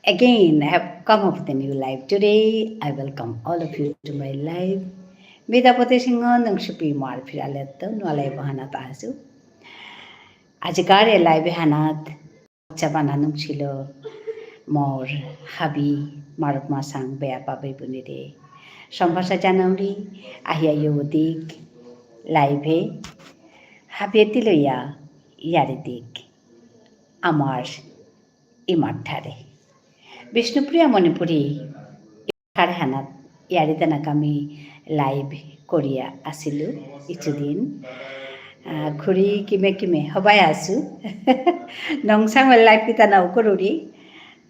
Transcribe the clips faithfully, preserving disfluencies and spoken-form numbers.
Again, I have come up with a new live. Today, I welcome all of you to my live. Vidyapati সিংহ নুংশিপি মার ফিরালেত্ত নুয়া live হানাত আসু। আজিকার এ live হানাত চাবানা নুংশিল মোর হাবি মারুপ মাসাং বেয়াপা বেবুনিরে। সম্ভাষা জানাউরি আহিয়া ইয়ৌদিক live এ হাবিয়ে তিলয়া ইয়ারি দিক। আমার ইমার ঠারে। বিষ্ণুপ্রিয়া মণিপুরী ঠার হানাত ইয়ারি দেনাকা মি live করিয়া আসিলু ইচুদিন। আহ, খুরি কিমে কিমে হবাই আসু। নংসাং live কিতা নাও করুরি।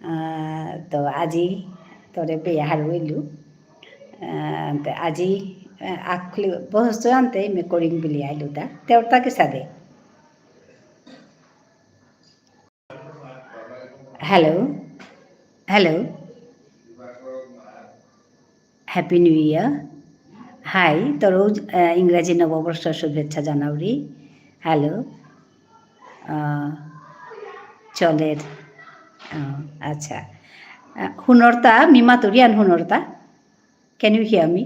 আহ, তো আজি তোরে বেয়া হারুইলু। আহ, তে আজি, আহ, আকলু বস্তু আনতে মে করিম বুলি আইলু তা। তেওর তা কিসাদে? Hello. Hello. Happy New Year. Hi, তোরও, আহ, ইংরাজি নববর্ষ শুভেচ্ছা জানাউরি। Hello. আহ, চলের। আহ, আচ্ছা। আহ, হুনরতা, মি মাতুরিয়ান হুনরতা? Can you hear me?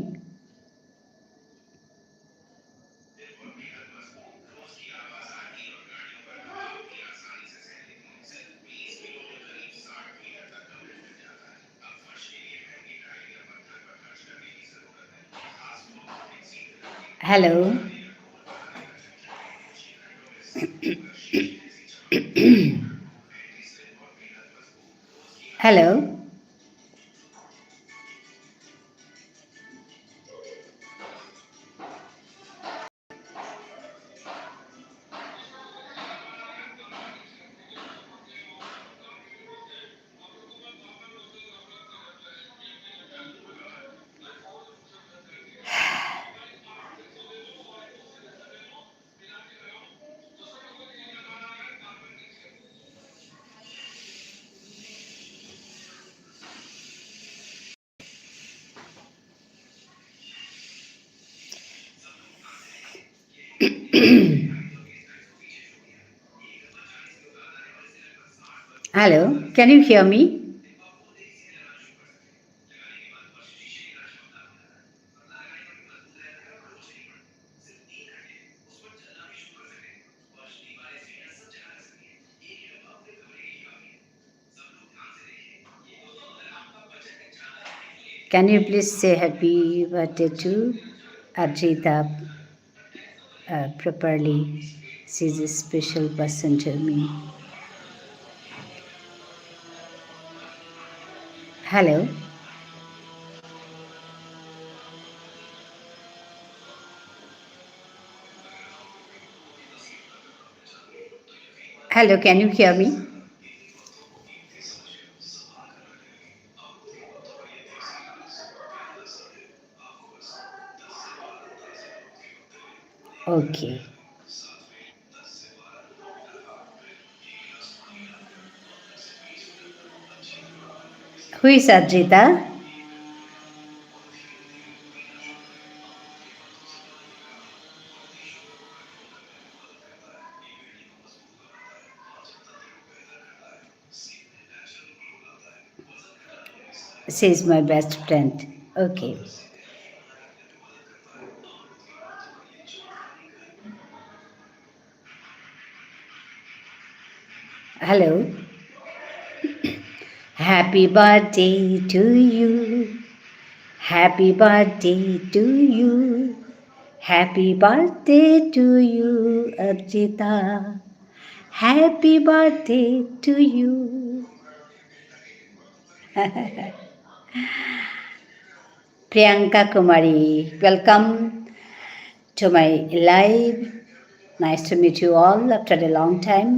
Hello. Hello. Hello, can you hear me? Can you please say happy birthday to Arjita, uh, properly? She's a special person to me. Hello. Hello, can you hear me? Okay. Who is Arjita? She is my best friend. Okay. Hello. Happy birthday to you. Happy birthday to you. Happy birthday to you, Arjita. Happy birthday to you. Priyanka Kumari, welcome to my live. Nice to meet you all after a long time.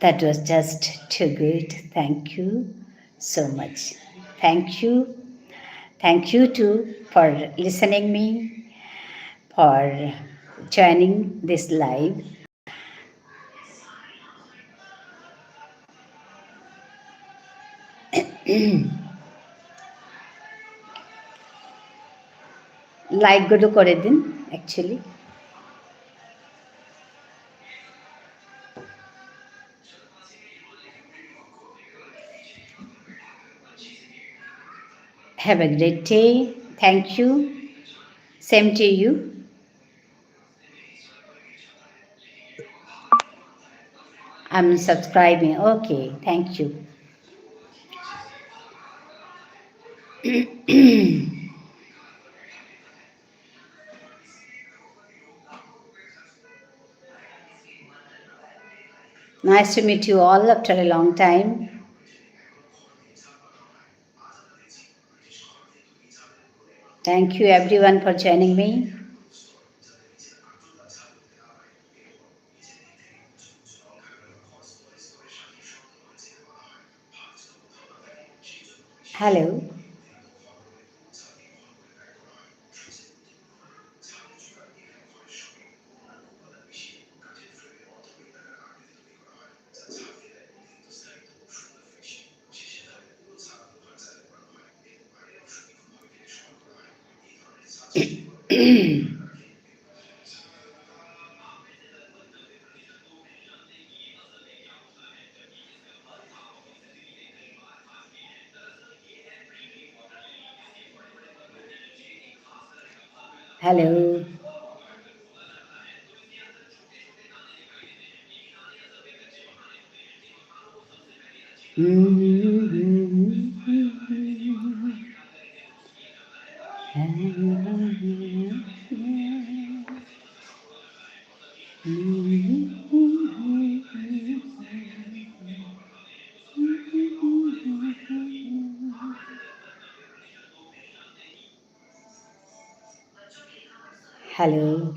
That was just too good. Thank you so much. Thank you. Thank you too for listening me, for joining this live. Like গুলো করে দিন, actually. Have a great day. Thank you. Same to you. I'm subscribing. Okay, thank you. Nice to meet you all after a long time. Thank you everyone for joining me. Hello. Hello. Hello.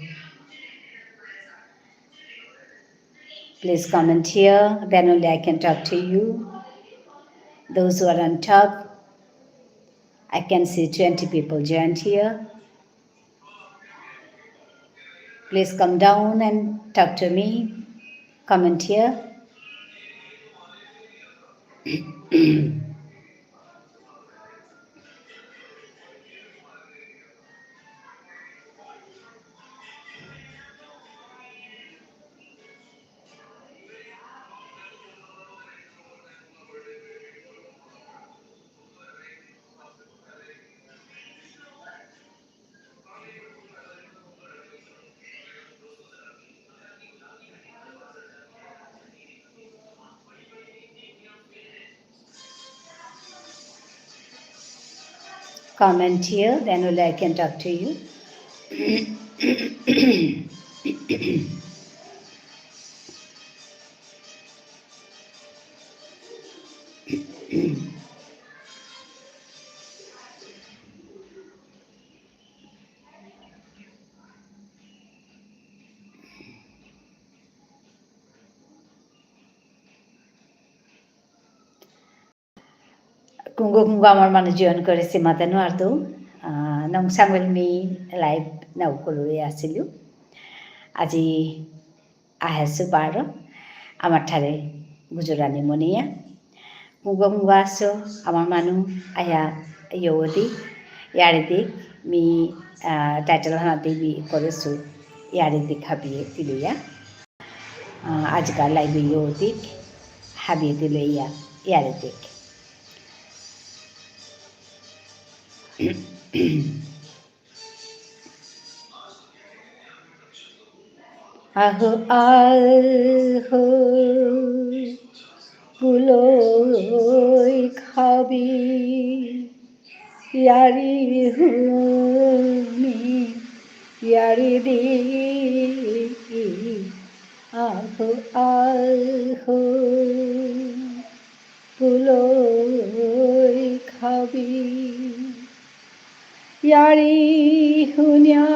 Please comment here, then only I can talk to you. Those who are on top, I can see twenty people joined here. Please come down and talk to me. Comment here. Comment here, then only I can talk to you. কুঙগ কুঙগ আমার মানু join করেসি মাতে নুয়ারতু। আহ, নংসাঙল me live নাও কলুরে আসিলু। আজি আহেসু বারো, আমার ঠারে গুজরানি মনিয়া। কুঙগ কুঙগ আসো, আমার মানু আয়া ইয়ো দিক, য়ারি দিক, মি, আহ, title হানাতে মি করেসু, য়ারি দিক হাবিয়ে তিলয়া। আহ, আজিকার live ইয়ো দিক, হাবিয়ে তিলয়া, য়ারি দিক। আহো, আহো, পুলই খাবি, য়ারি হুনি, য়ারি দি। আহো, আহো, পুলই খাবি। য়ারি হুনিয়া,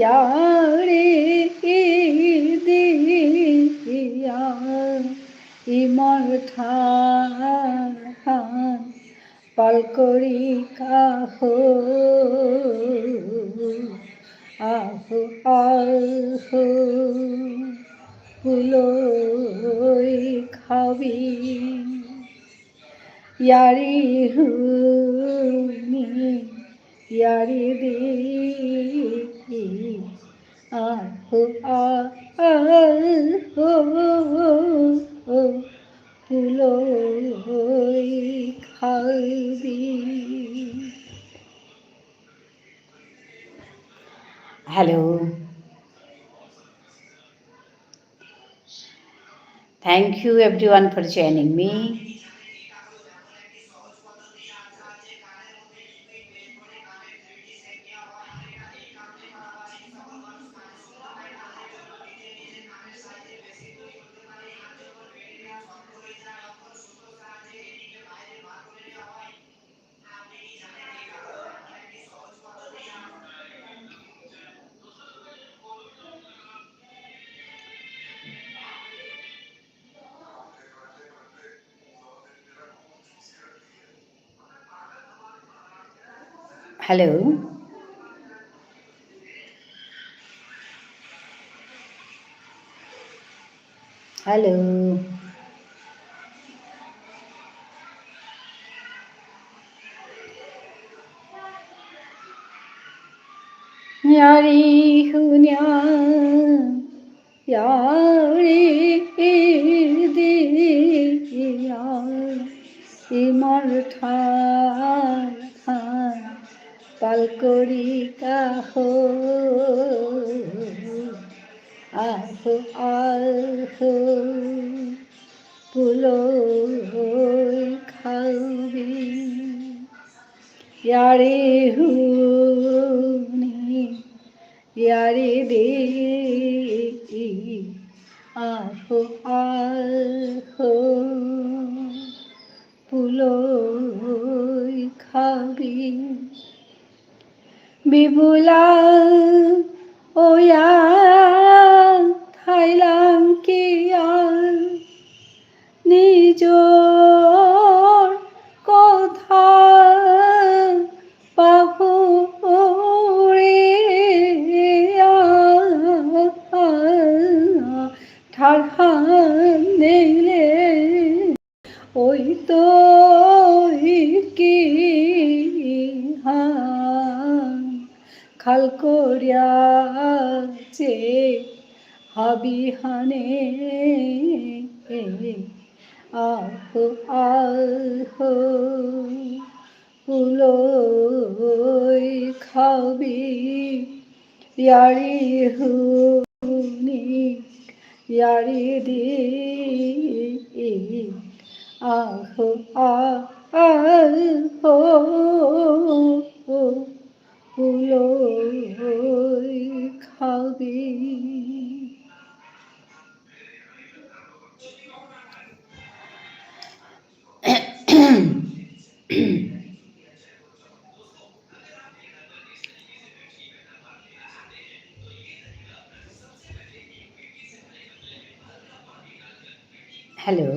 য়ারি দিয়া, ইমর ঠারহান পালকরি কাহো। আহো, আহো, পুলই খাবি। য়ারি হুনি, য়ারি দি, আহো, আহো, পুলই খাবি। Hello. Thank you everyone for joining me. Hello. Hello. য়ারি হুনিয়া, য়ারি দিয়া, ইমার ঠার ঠার পাল করি কাহো। আহো, আহো, পুলই খাবি। য়ারি হুনি, য়ারি দি, আহো, আহো, পুলই খাবি। বিবুলা ওয়া থাইলাং কিয়া নিজর কথা পাহুরিয়া ঠারহান নেইলে। ওই তো কি হান খাল করিয়া যে হাবি হানে। আহো, আহো, পুলই খাবি। য়ারি হুনি, য়ারি দি, আহো, আ-, আহো, পুলই খাবি। Hello.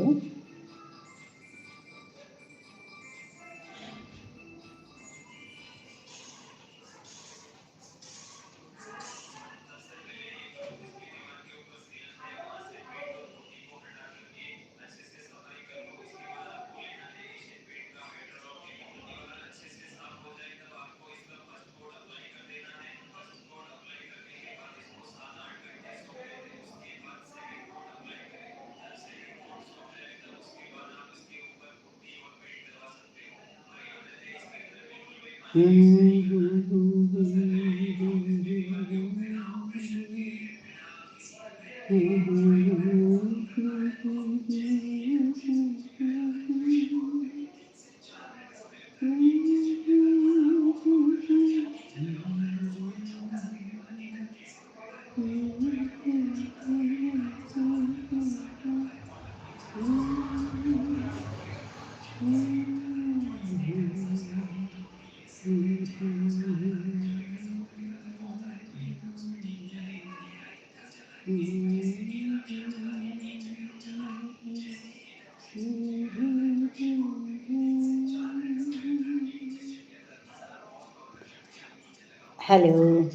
Hello.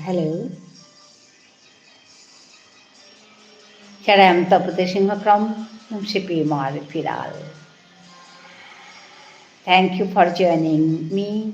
Hello. Here I am, Tapati Singha from Numsipi Imar Phiral. Thank you for joining me.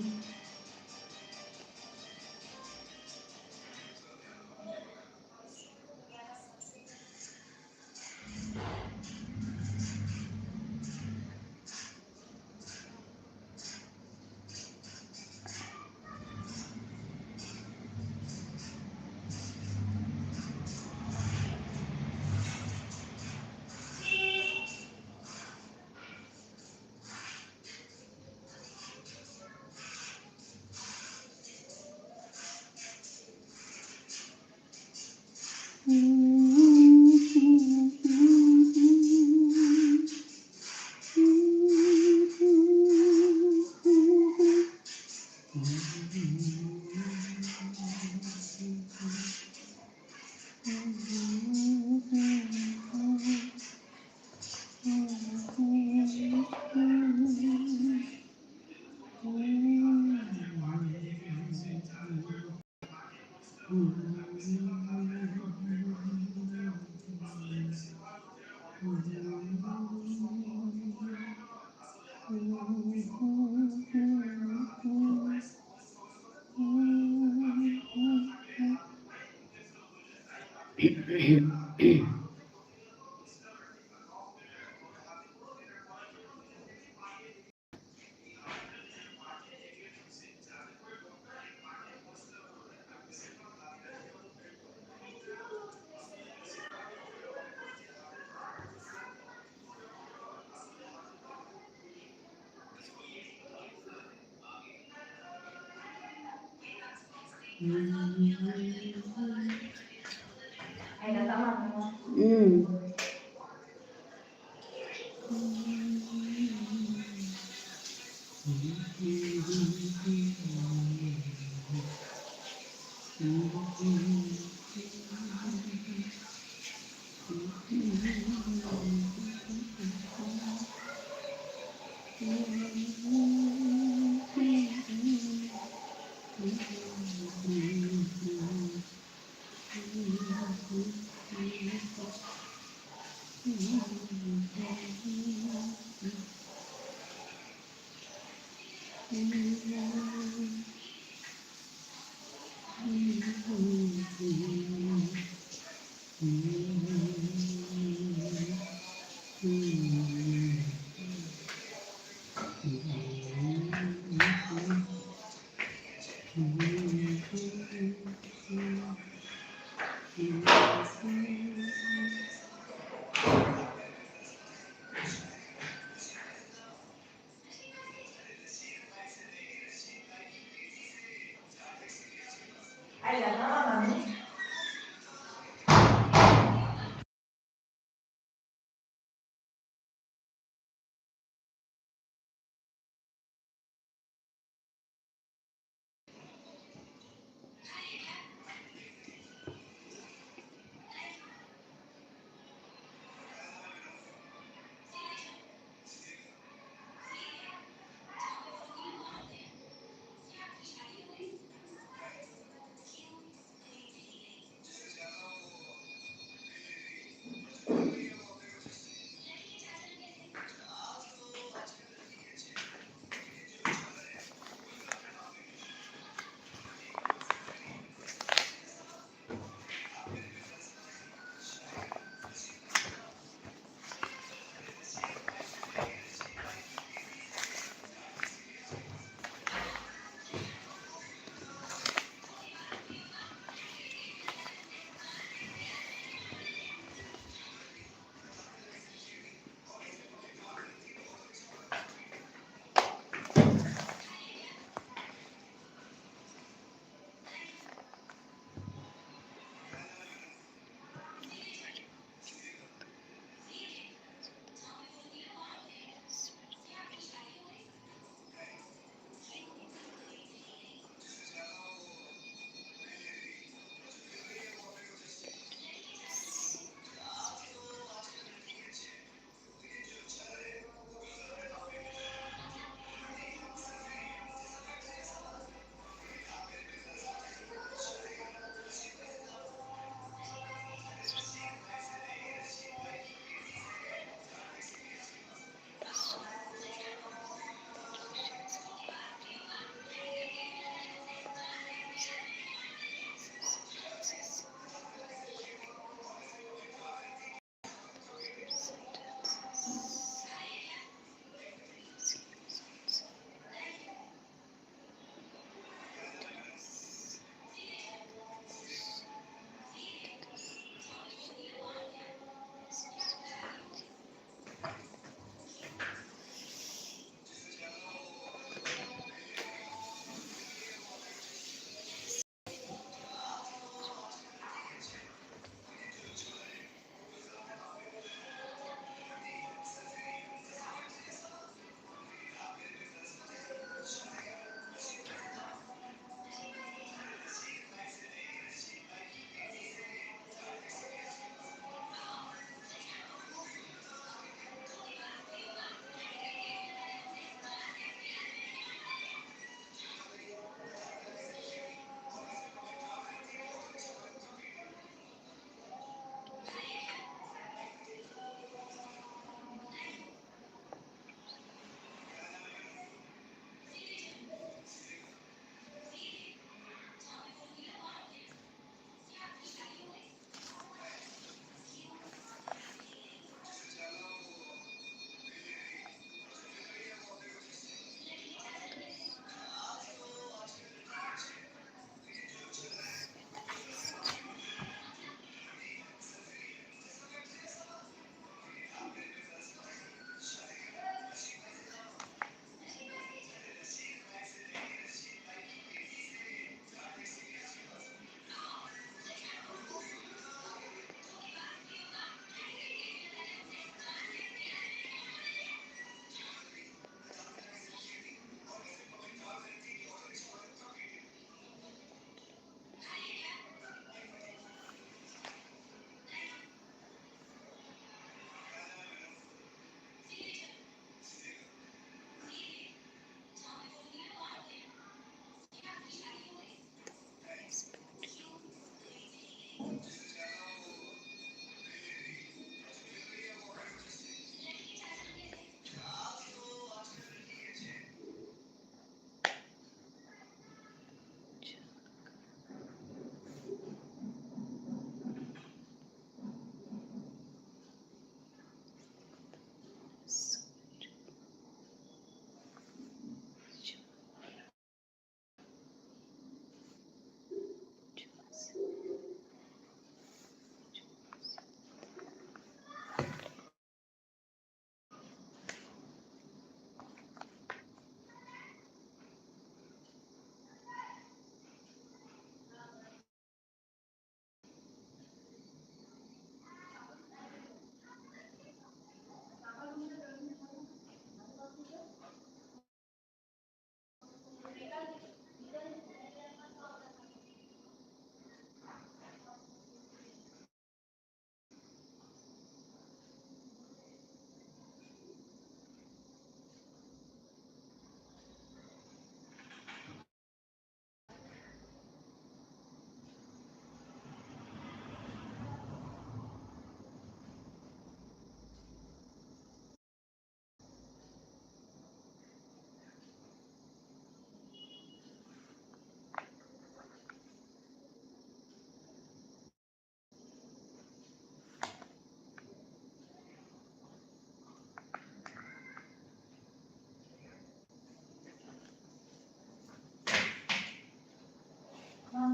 Mm.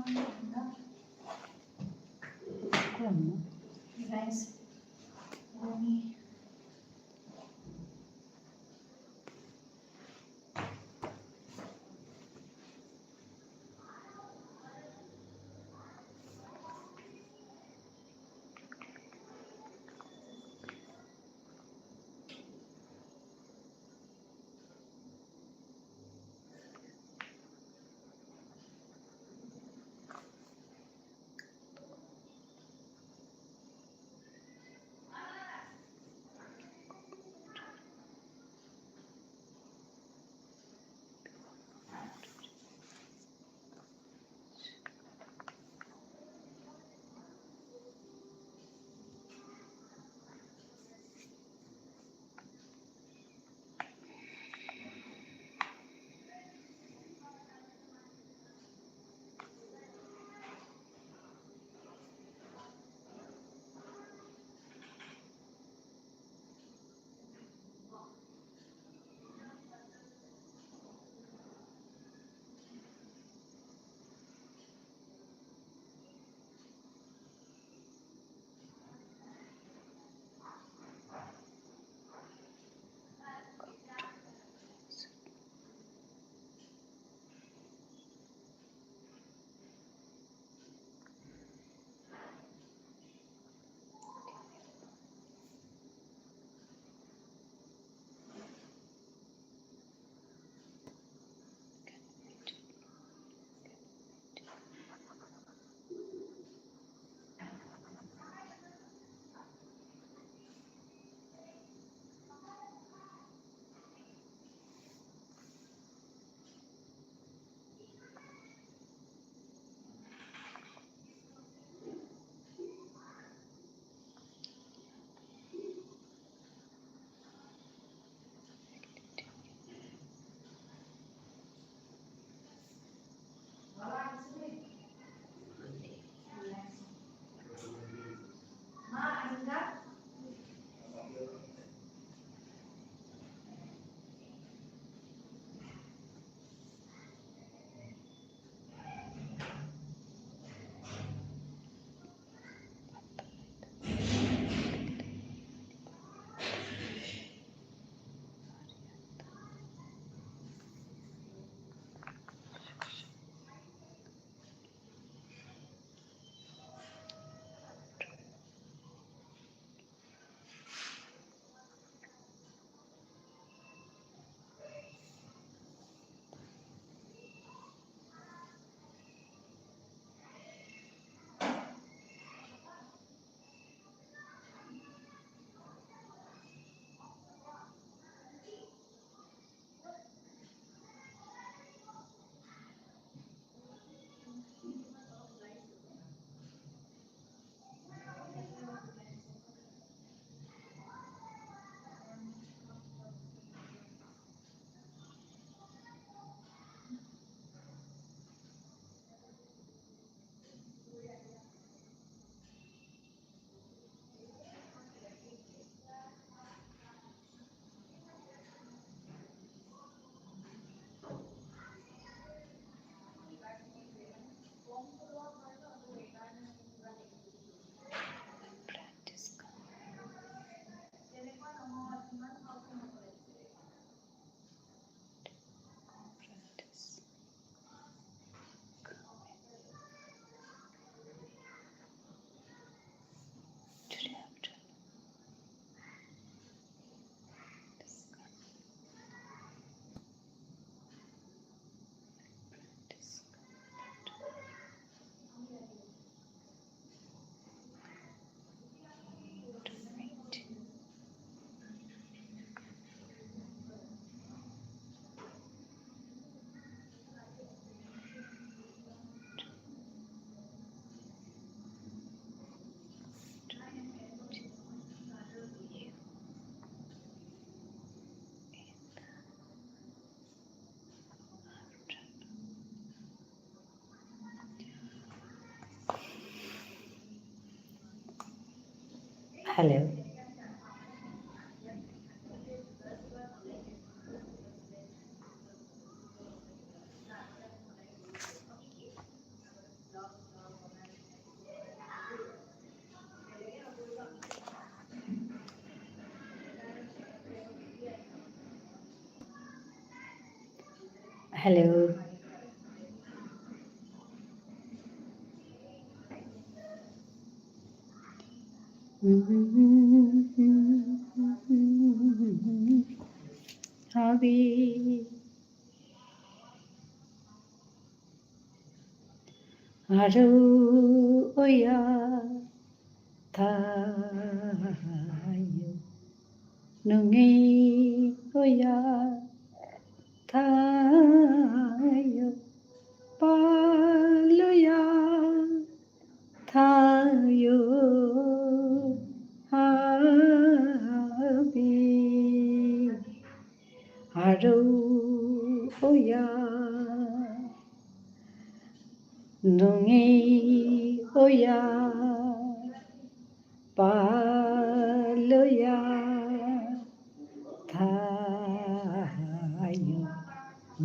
Guys, let me Hello. Hello. Habi. Aru oya thayo, nungi oya thayo, paloya thayo, habi. Aru oya, nungi oya, paloya thayo,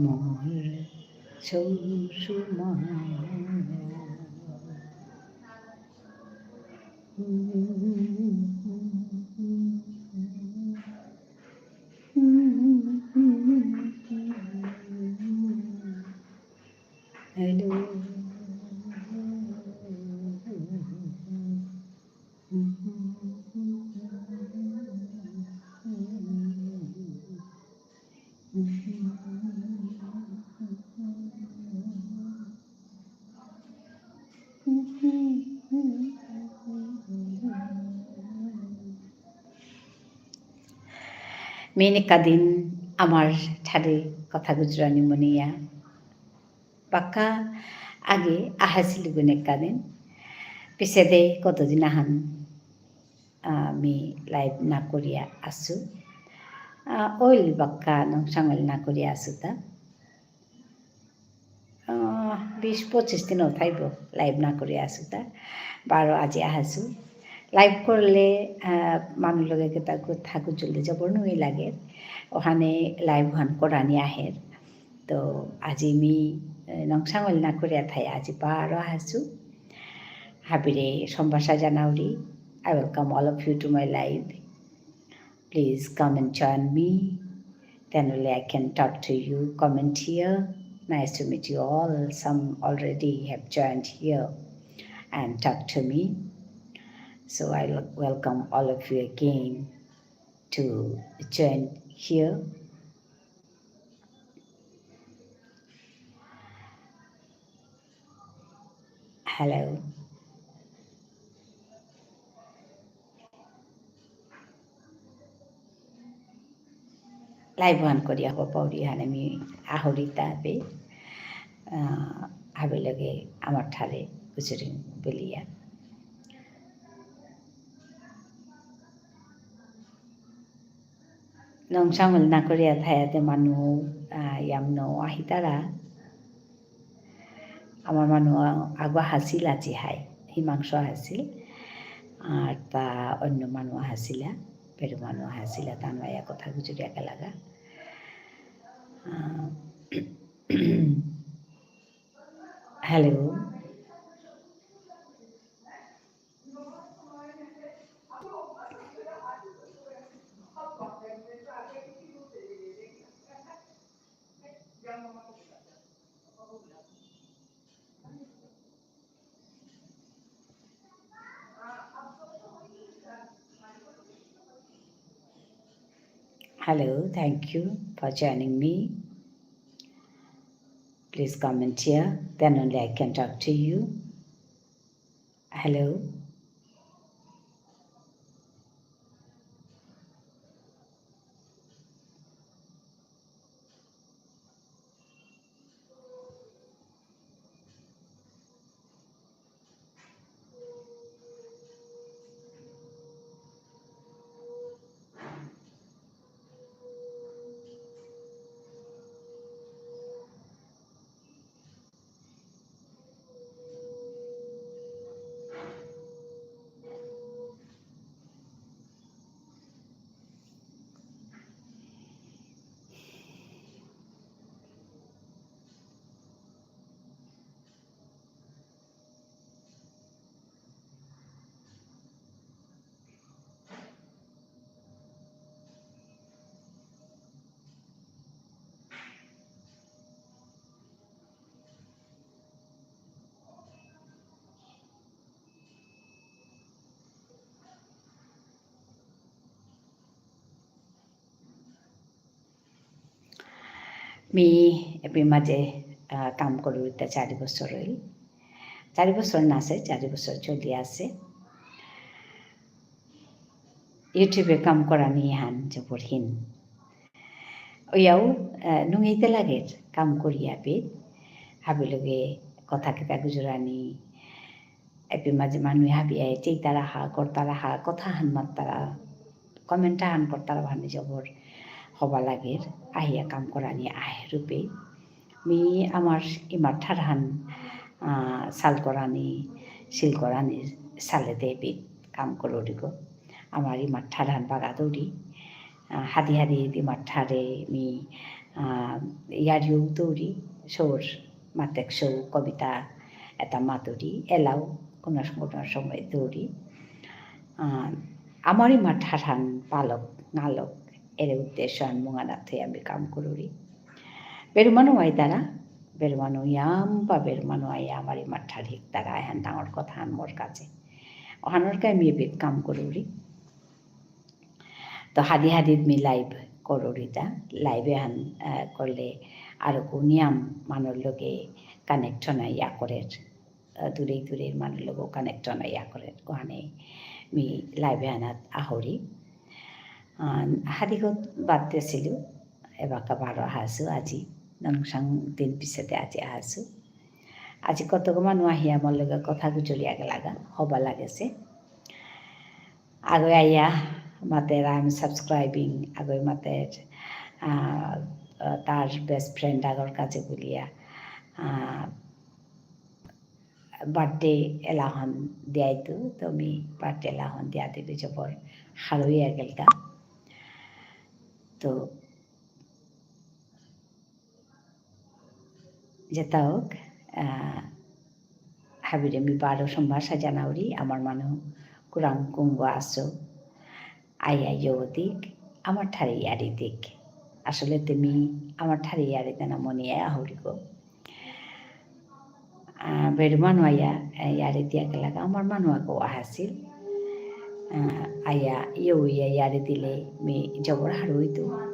mor sosuma. Hello. Me নিকাদিন আমার ঠারে কথা গুজরানি মনিয়া। বাক্কা আগে আহাসিলুগুন একাদিন। পিছেদে কতদিন আহান, আহ, মি live না করিয়া আসু। আহ, অইল বাক্কা নংসাঙল না করিয়া আসুতা। আহ, বিশ পঁচিশ দিনও থাইব live না করিয়া আসুতা। বারো আজি আহাসু। Live করলে, আহ, মানু লগে কিতা থাকু জলদি জবর নুই লাগে। ওহানে live হান করানি আহের। তো আজি মি, এ, নংসাঙল না করিয়া থাই, আজি বারো আহাসু। হাবিরে সম্ভাষা জানাউরি। I welcome all of you to my live. Please come and join me. Then only I can talk to you. Comment here. Nice to meet you all. Some already have joined here and talk to me. So I wel-, welcome all of you again to join here. Hello. Live হান করিয়া হবা পাউরি হানে মি আহুরিতা বে, আহ, হাবি লগে আমার ঠারে গুজরিং বুলিয়া। নংসাঙল না করিয়া থায়াতে মানু, আহ, ইয়ামনো আহিতারা। আমার মানু আগ আহাসিল আজি হাই, হিমাংশু আহাসিল। আর তা অন্য মানু আহাসিলা, বেরু মানু আহাসিলা, তানু আয়া কথা গুজরিয়া গেলাগা। আহ, hello. Hello, thank you for joining me. Please comment here, then only I can talk to you. Hello. মি এপি মাঝে, আহ, কাম করুরিতা চারি বছর হইল। চারি বছর নাসে, চারি বছর চলি আসে। YouTube-এ কাম করানি হান জবরহীন। ওয়াও, আহ, নুঙেইতে লাগের কাম করিয়া পে। হাবি লগে কথা কিতা গুজরানি, এপি মাঝে মানু হাবিয়াই চেইতারা হা, করতারা হা, কথা হান মাত্তারা, comment হান করতারা ভানি জবর হবা লাগের, আহিয়া কাম করানি আহে রূপে। মি আমার ইমার ঠারহান, আহ, সাল করানি, সিল করানি সালে দেবি কাম করুরিগো। আমার ইমার ঠারহান বাগা দৌরি, আহ, হাদি হাদি ইমার ঠারে মি, আহ, ইয়ারিও দৌরি, সৌর মাতেক সৌ কবিতা এতা মাতুরি, এলাও কোনো কোনো সময় দৌরি। আহ, আমার ইমার ঠারহান পালক, নালক, এরে উদ্দেশ্য আন মুঙানাত থই আমি কাম করুরি। বেরুমানু আইতারা, বেরুমানু ইয়াম বা বেরুমানু আইয়া আমার ইমার ঠার হিকতারা, এহান ডাঙর কথা আন মোর কাছে। অহানর কা আমি এবিধ কাম করুরি। তো হাদি হাদিত মি live করুরিতা, live এহান, আহ, করলে আরো কো নিয়াম মানুর লগে connect হনা ইয়া করের। আহ, দূরে দূরে মানু লগে connect অনা ইয়া করে, কোহানে মি live এহানাত আহরি। আহ, হাদিগত বাদ দেসিলু, এবাকা বারো আহাসু আজি, নংসাং দিন পিছেতে আজি আহাসু। আজি কতক মানু আহিয়া মোর লগে কথা গুজরিয়া গেলাগা, হবা লাগেসে। আগই আইয়া মাতের, "I am subscribing", আগই মাতের, আহ, তার best friend আগর কাছে বুলিয়া, আহ, birthday এলাহান দিয়াইতু, তো মি birthday এলাহান দিয়া দিবি জবর হারৌ ইয়া গেলগা। তো যেতা হোক, আহ, হাবিরে মি বারো সম্ভাষা জানাউরি, আমার মানু কুরাং কুঙ্গ আসো। আইয়া ইয়ো দিক, আমার ঠারে ইয়ারি দিক। আসলে তুমি আমার ঠারে ইয়ারি দেনা মনে আহুরিগো। আহ, বেরুমানু আইয়া, আহ, ইয়ারি দিয়া গেলাগা, আমার মানু আগো আহাসিল। আহ, আইয়া ইয়ো ইয়া ইয়ারি দিলে মি জবর হারৌ ইতু।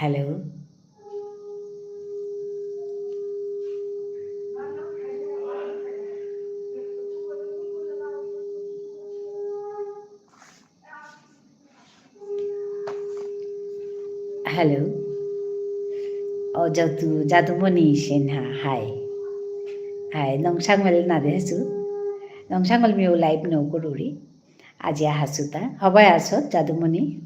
Hello. Hello. ও, যাদু, যাদুমণি সিনহা, hi. Hi, নংসাংমেল না দেহেসু। নংসাংমেল মিউ live নৌ করুরি। আজি আহাসুতা। হবাই আসো, যাদুমণি।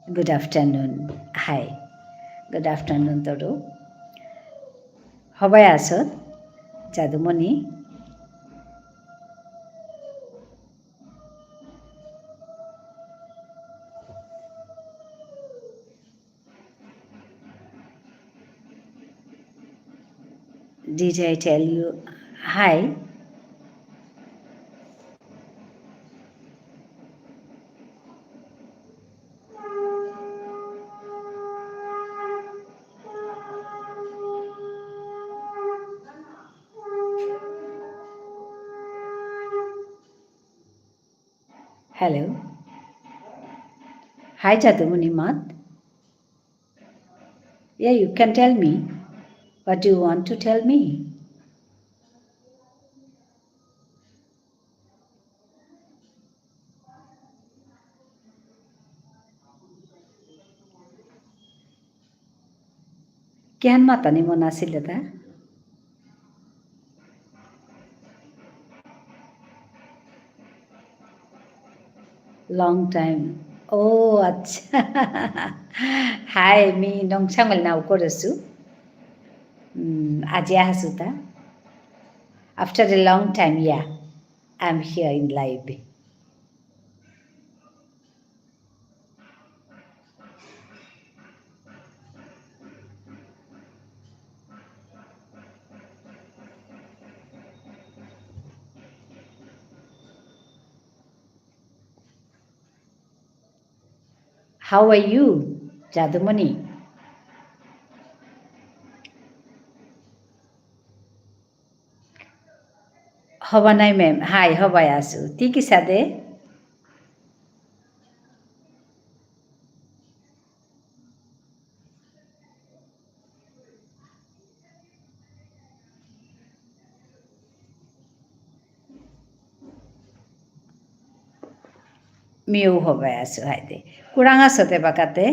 Good afternoon. Hi. Good afternoon, তরু। হবাই আসত, যাদুমণি। Did I tell you hi? Hello. Hi, যাদুমণি মাত। Yeah, you can tell me what you want to tell me. কিহান মাতানি মন আসিল তা? Long time. ও আচ্ছা। Hi, মি নংসাংমেল নাও করেসু। উম, আজি আহাসুতা। After a long time, yeah, I'm here in live. How are you, যাদুমণি? হবা নাই ma'am, হাই, হবাই আসু। তি কিসাদে? মিউ হবাই আসু হাইতে। কুরাং আসতে বাকাতে?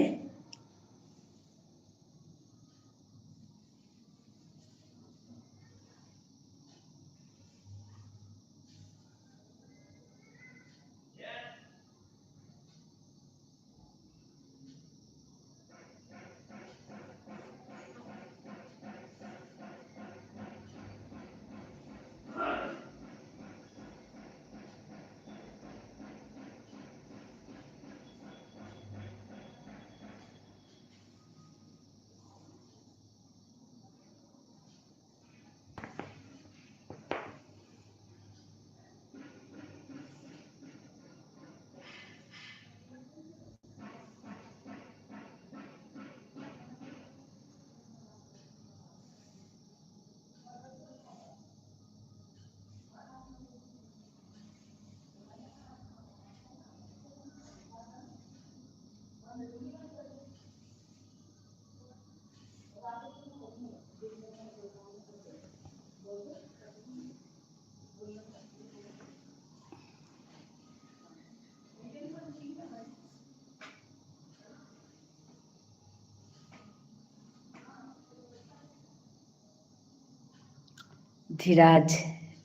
Dhiraj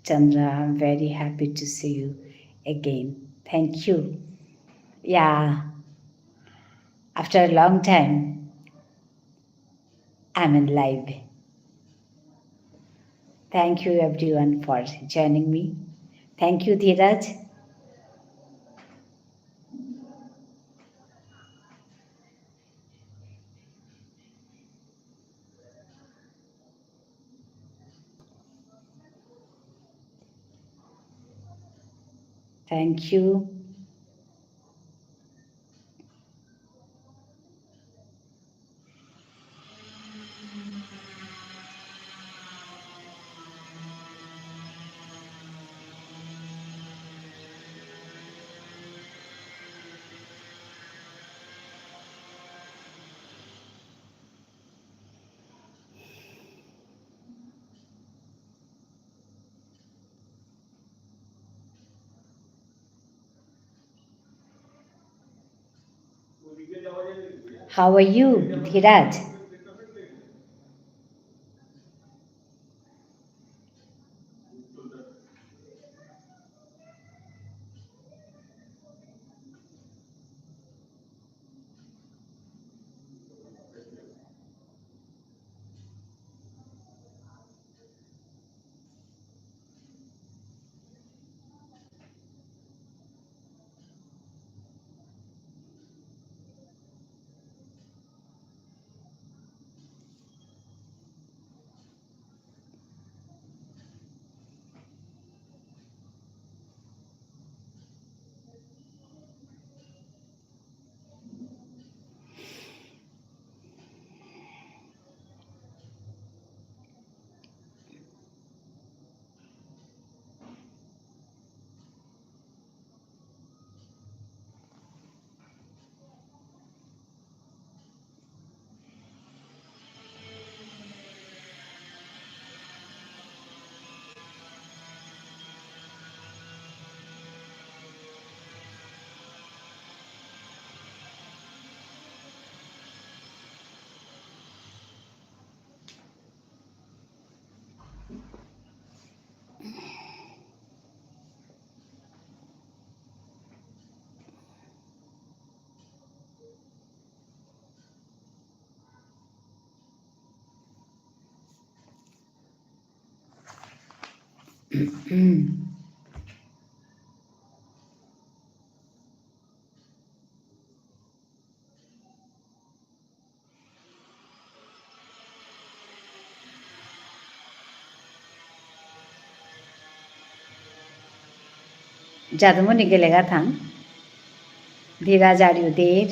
Chandra, I'm very happy to see you again. Thank you. Yeah, after a long time, I'm in live. Thank you everyone for joining me. Thank you, Dhiraj. Thank you. How are you, Dhiraj? যাদুমণি গেলেগা থাং। Dhiraj, are you there?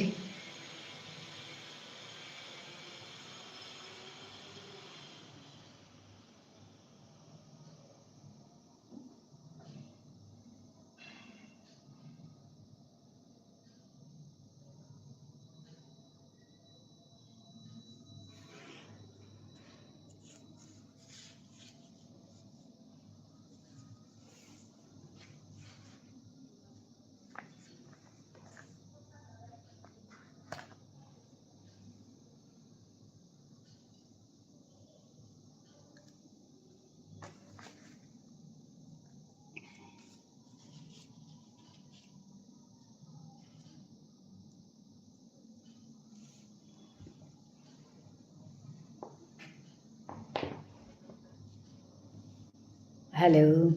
Hello.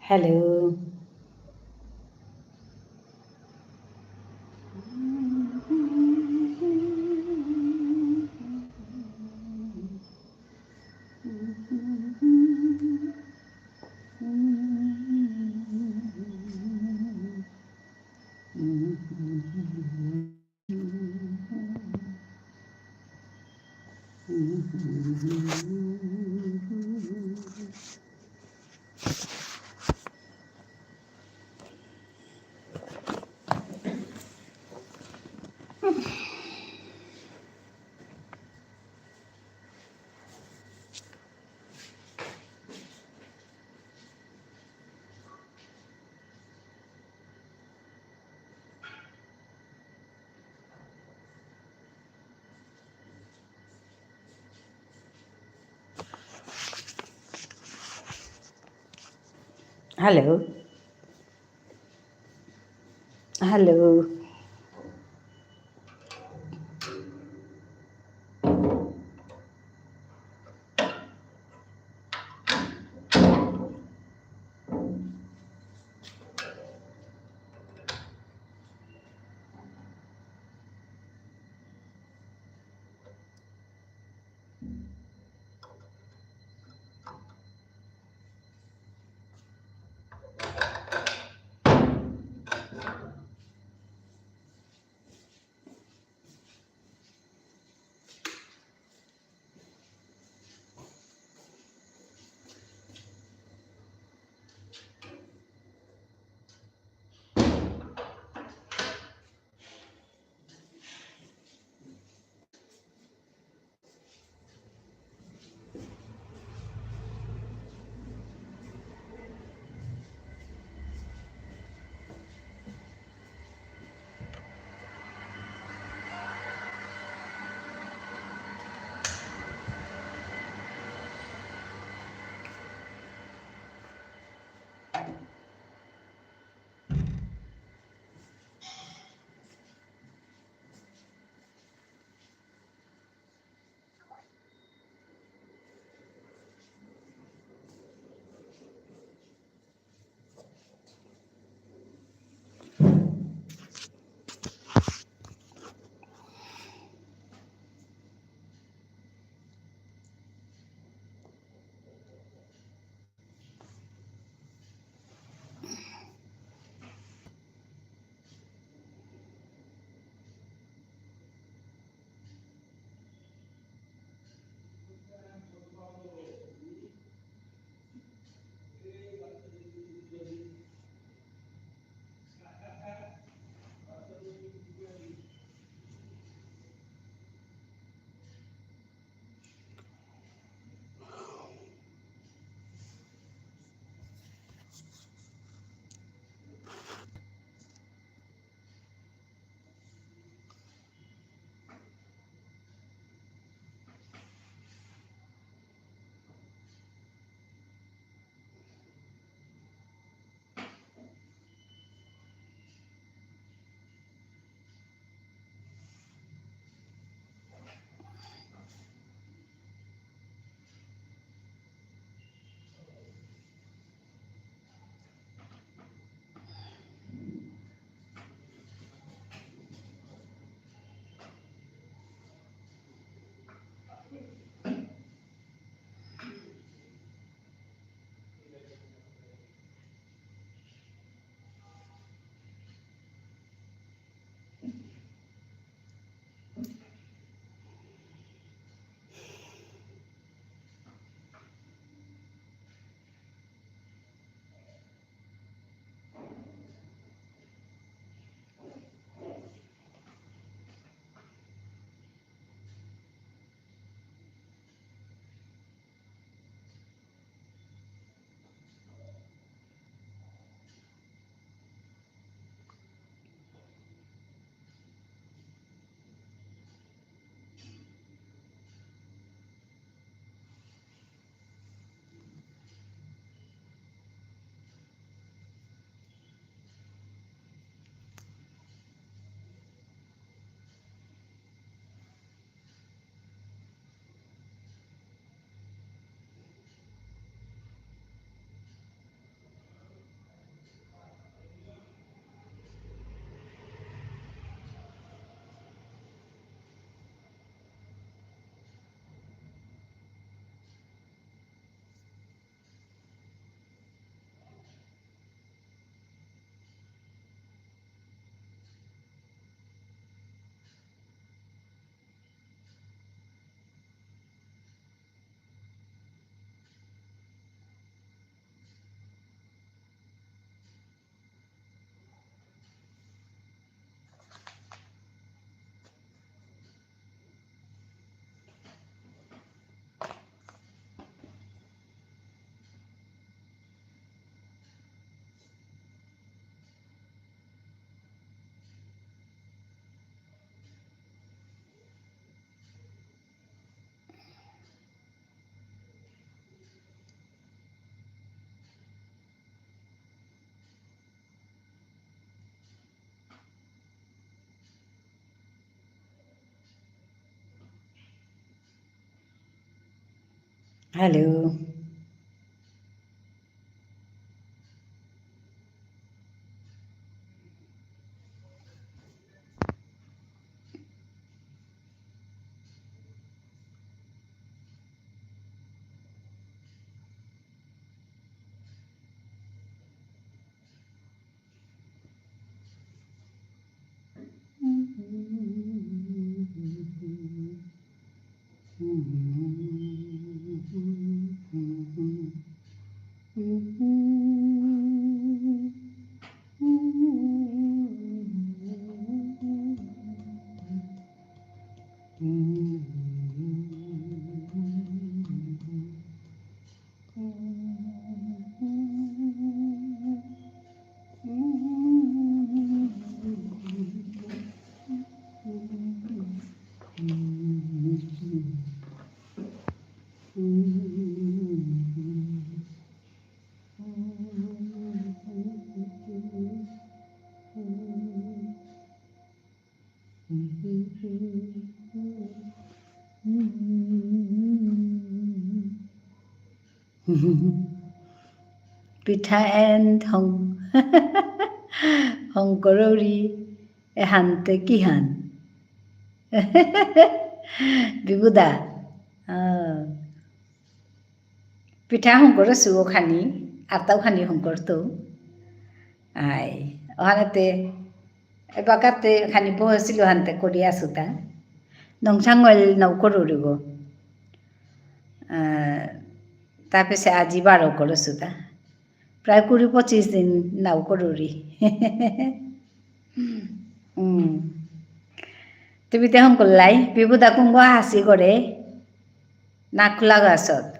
Hello. Hello. Hello. Hello. Pitha and Hong-, হংকরৌরি এহানতে কিহান? বিভুদা। আহ। পিঠা হংকরসু অখানি, আতাও খানি হংকরতৌ। আই, অহানাতে, এবাকাতে খানি বহেসিল অহানতে করিয়া আসুতা। নংসাঙল নাও করুরিগো। আহ, তারপরে আজি বারো করসুতা। প্রায় কুড়ি পঁচিশ দিন নাও করুরি। উম। তুমি তে হংকরলাই, বিভুদা কুঙ্গ হাসি করে, নাকলা গাছত।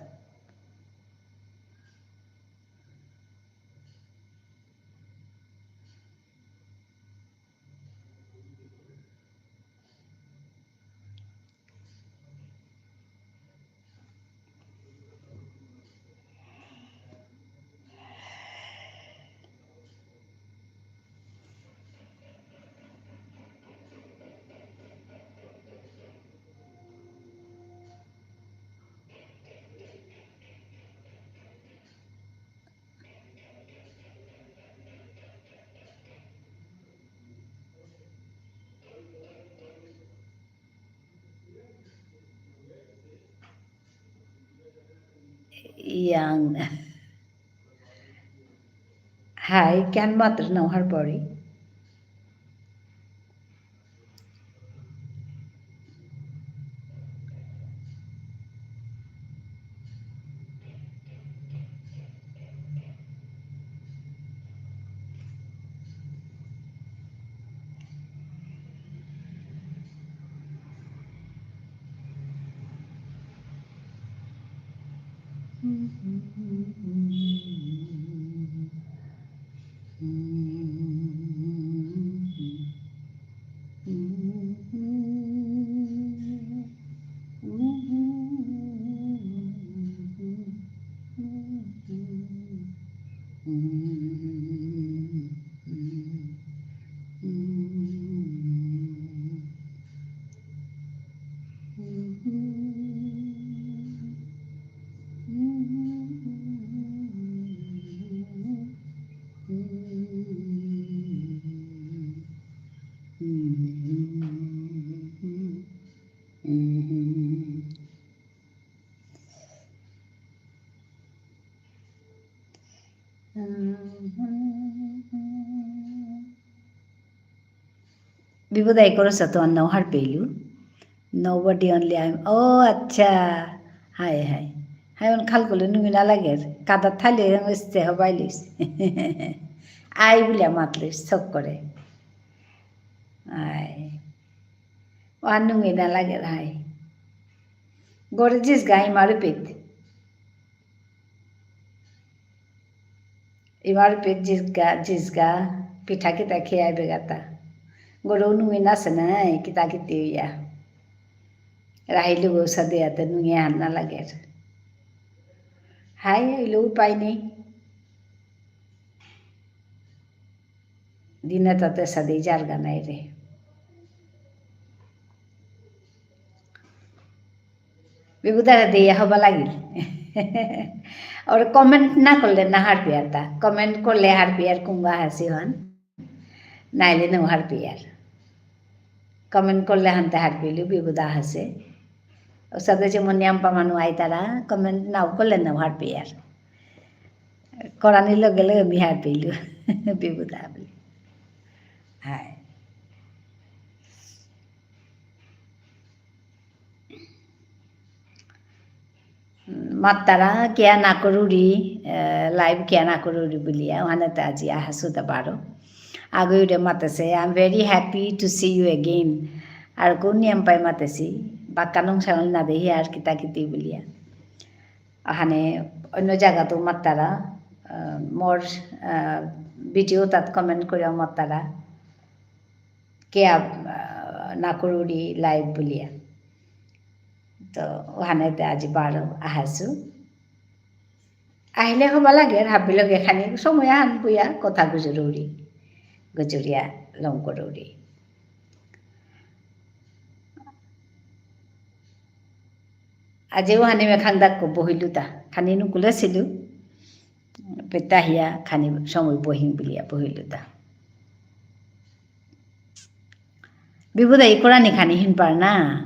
Yang. Hi, can mother now her body? বিভুদাই করসা তো আর নাও হার পেলু। Nobody, only I am. ও আচ্ছা। High high. হাই অন খাল করলে নুঙি না লাগের। কাদা থাইলে এরম ইস্তে হবাইলিস। আই বুলিয়া মাতলিস, শখ করে। আই। ও আর নুঙি না লাগের, হাই। গরে জিস গাই মারু পিত। ইমার পেট জিসগা, জিসগা, পিঠা কিতা খেয়া বেগাতা। গরু নুই নাসে নাই, কিতা কিতি ইয়া। রাহিলু গো সাদে আতে নুই হার না লাগের। হাই, ইলো উপায় নেই। দিনে তাতে সাদে যারগা নাই রে। বিভুদারে দিয়া হবা লাগিল। ওর comment না করলে না হারপিয়ার তা। Comment করলে হারপিয়ার কুঙ্গা হাসি হন। নাইলে না হারপিয়ার। Comment করলে হানতে হারপিলু বিবুদা হাসে। ওসাদে যেমন নিয়াম পামানু আইতারা, comment নাও করলে না হারপিয়ার। করানির লগে লগে মি হারপিলু। বিবুদা বলি। হাই। মাত্তারা কিয়া না করুরি, আহ, live কিয়া না করুরি বুলিয়া, ওহানে তে আজি আহাসু তা বারো। আগই উঠে মাতেসে, "I'm very happy to see you again।" আর কোন নিয়াম পাই মাতেসি, বাক্কা নং সাঙল না দেহি আর কিতা কিতি বুলিয়া। আহানে অন্য জায়গা তো মাত্তারা, আহ, মোর, আহ, video তাত comment করে মাত্তারা। কিয়া, আহ, না করুরি live বুলিয়া। তো ওহানে তে আজি বারো আহাসু। আহিলে হবা লাগে, হাবি লগে খানি সময় আহান বুয়া কথা গুজরুরি। গুজরিয়া লং করুরি। আজি ওহানে মেখান দাক্কো বহিলু তা। খানি নুকুলেসিলু। পেতাহিয়া খানি সময় বহিম বুলিয়া বহিলু তা। বিভুদা ইকরানি খানি হিনপার না।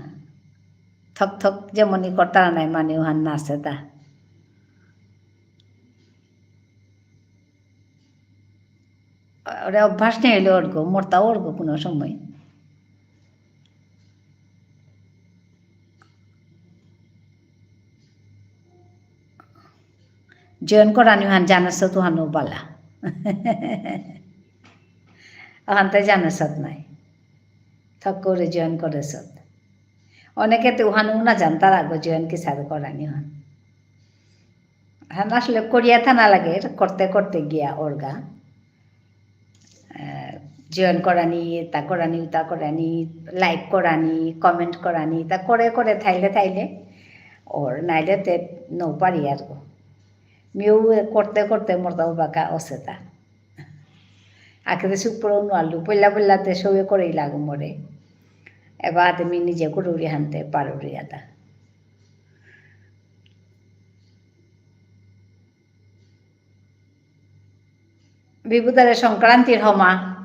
থক থক যেমন ইকরতারা নাই মানে ওহান নাসে তা। ওরে অভ্যাস নেই হইলে অর্গ, মরতা অর্গ কোনো সময়। Join করানি হান জানাসত হানো বালা। আহানতে জানাসত নাই। থক করে join করেসত। অনেকে তো হানো না জানতারা গো join কিসাদে করানি হান। হান আসলে করিয়া থানা লাগে, করতে করতে গিয়া অর্গা। আহ, join করানি, তা করানি, উতা করানি, like করানি, comment করানি, তা করে করে থাইলে থাইলে, অর নাইলে তে নৌ পারি আর গো। মিউ করতে করতে মোর তাও বাকা অসেতা। আখেতে সুপুরো নুয়ালু, পইলা পইলা তে সবে করেই লাগো মোরে। এবার তে মি নিজে করুরি হানতে পারুরি আতা। বিভুদারে সংক্রান্তির হমা।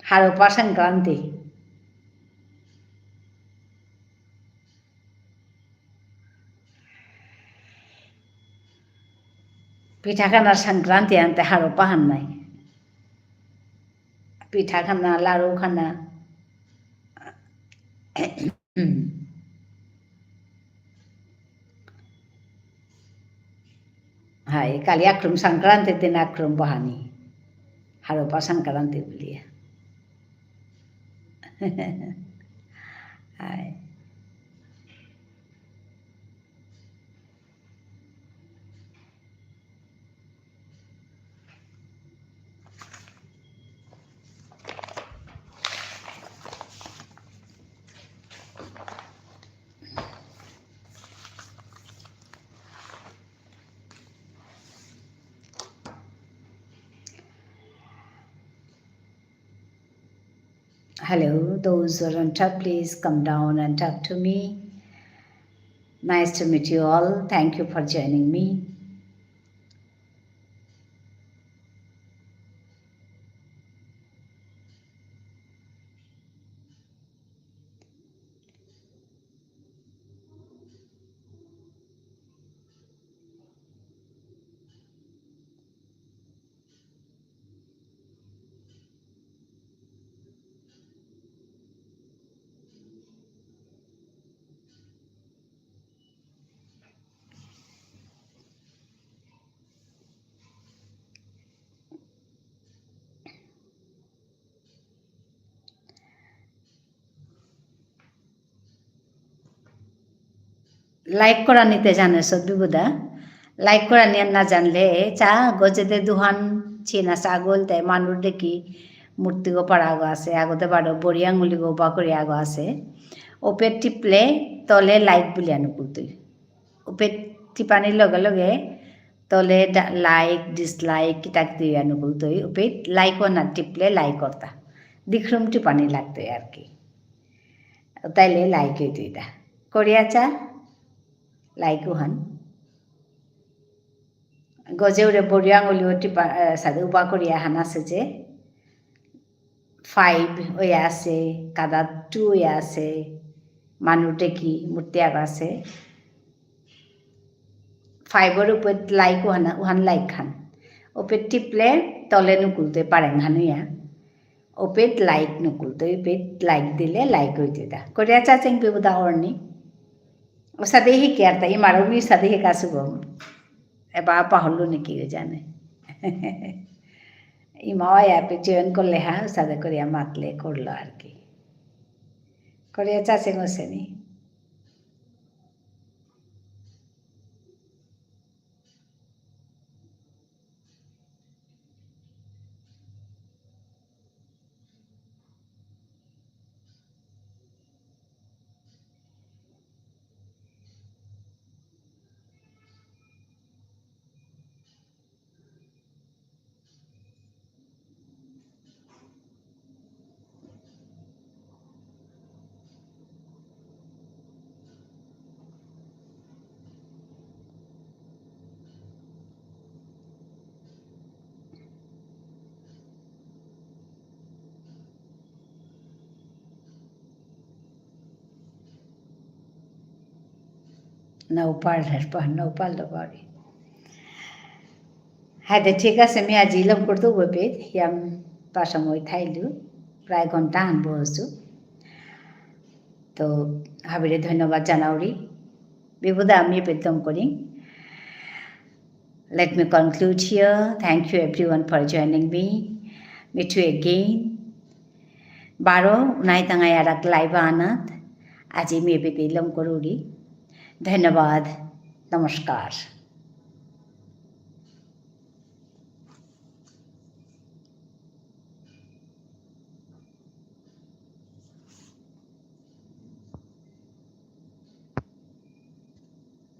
হারৌপা সংক্রান্তি। পিঠা খানার সংক্রান্তি আনতে হারৌপা হান নাই। পিঠা খানা, লাড়ু খানা। হাই, কালি আক্রম সংক্রান্তির দিন আক্রম বহানি। হারৌপা সংক্রান্তি বুলিয়া। High. Hello, those who are on top, please come down and talk to me. Nice to meet you all. Thank you for joining me. Like করানিতে জানে সব বিবুদা। Like করানি আর না জানলে, চা গজেদে দুহান চিনা চা গলতে মানুষ দেখি মূর্তিগো পাড়াগো আছে, আগতে বারো বড়ি আঙুলিগো উবা করি আগো আছে। ওপে টিপলে তলে like বুলিয়া নুকুলতই। ওপে টিপানির লগে লগে তলে ডা-, like, dislike, কিতা কিতি ইয়া নুকুলতই। ওপে like ও না টিপলে like করতা। দিখরুম টিপানি লাগতই আর কি। তাইলে like হইতই দা। করিয়া চা, like উহান। গজে উরে বড়িয়া আঙুলি টিপা, এ, সাদে উবা করিয়া হান আছে যে, five ওই আছে, কাদা two ওই আছে, মানু দেখি মূর্তি আগ আছে। Five ওর উপরে like উহান, উহান like খান। উপরে টিপলে তলে নুকুলতে পারেন হানুয়া। উপরে like নুকুলতে, উপরে like দিলে like হইতে দা। করিয়া চা চেং পিবুদা অর্নি। ও সাদে হিকে আর তা, ইমারও মি সাদে হিকা সুগম। এবার পাহরলো নাকি ও জানে। ইমাও অ্যাপে join করলে হ্যাঁ, সাদে করিয়া মাতলে করলো আর কি। করিয়া চা চেং ওসেনি। নৌপাল হেরপা, নৌপাল দবারি। হায়দে ঠিক আছে, মি আজি লম করতৌ বেপেত, ইয়াম পাসাময় থাইলু, প্রায় ঘন্টা হান বসু। তো, হাবিরে ধন্যবাদ জানাউরি। বিভুদা আমি এপেত লম করি। Let me conclude here. Thank you everyone for joining me. Meet you again. বারো, উনাই তাঙাই আরাক live আনাত। আজি মি এপেত লম করুরি। ধন্যবাদ। নমস্কার।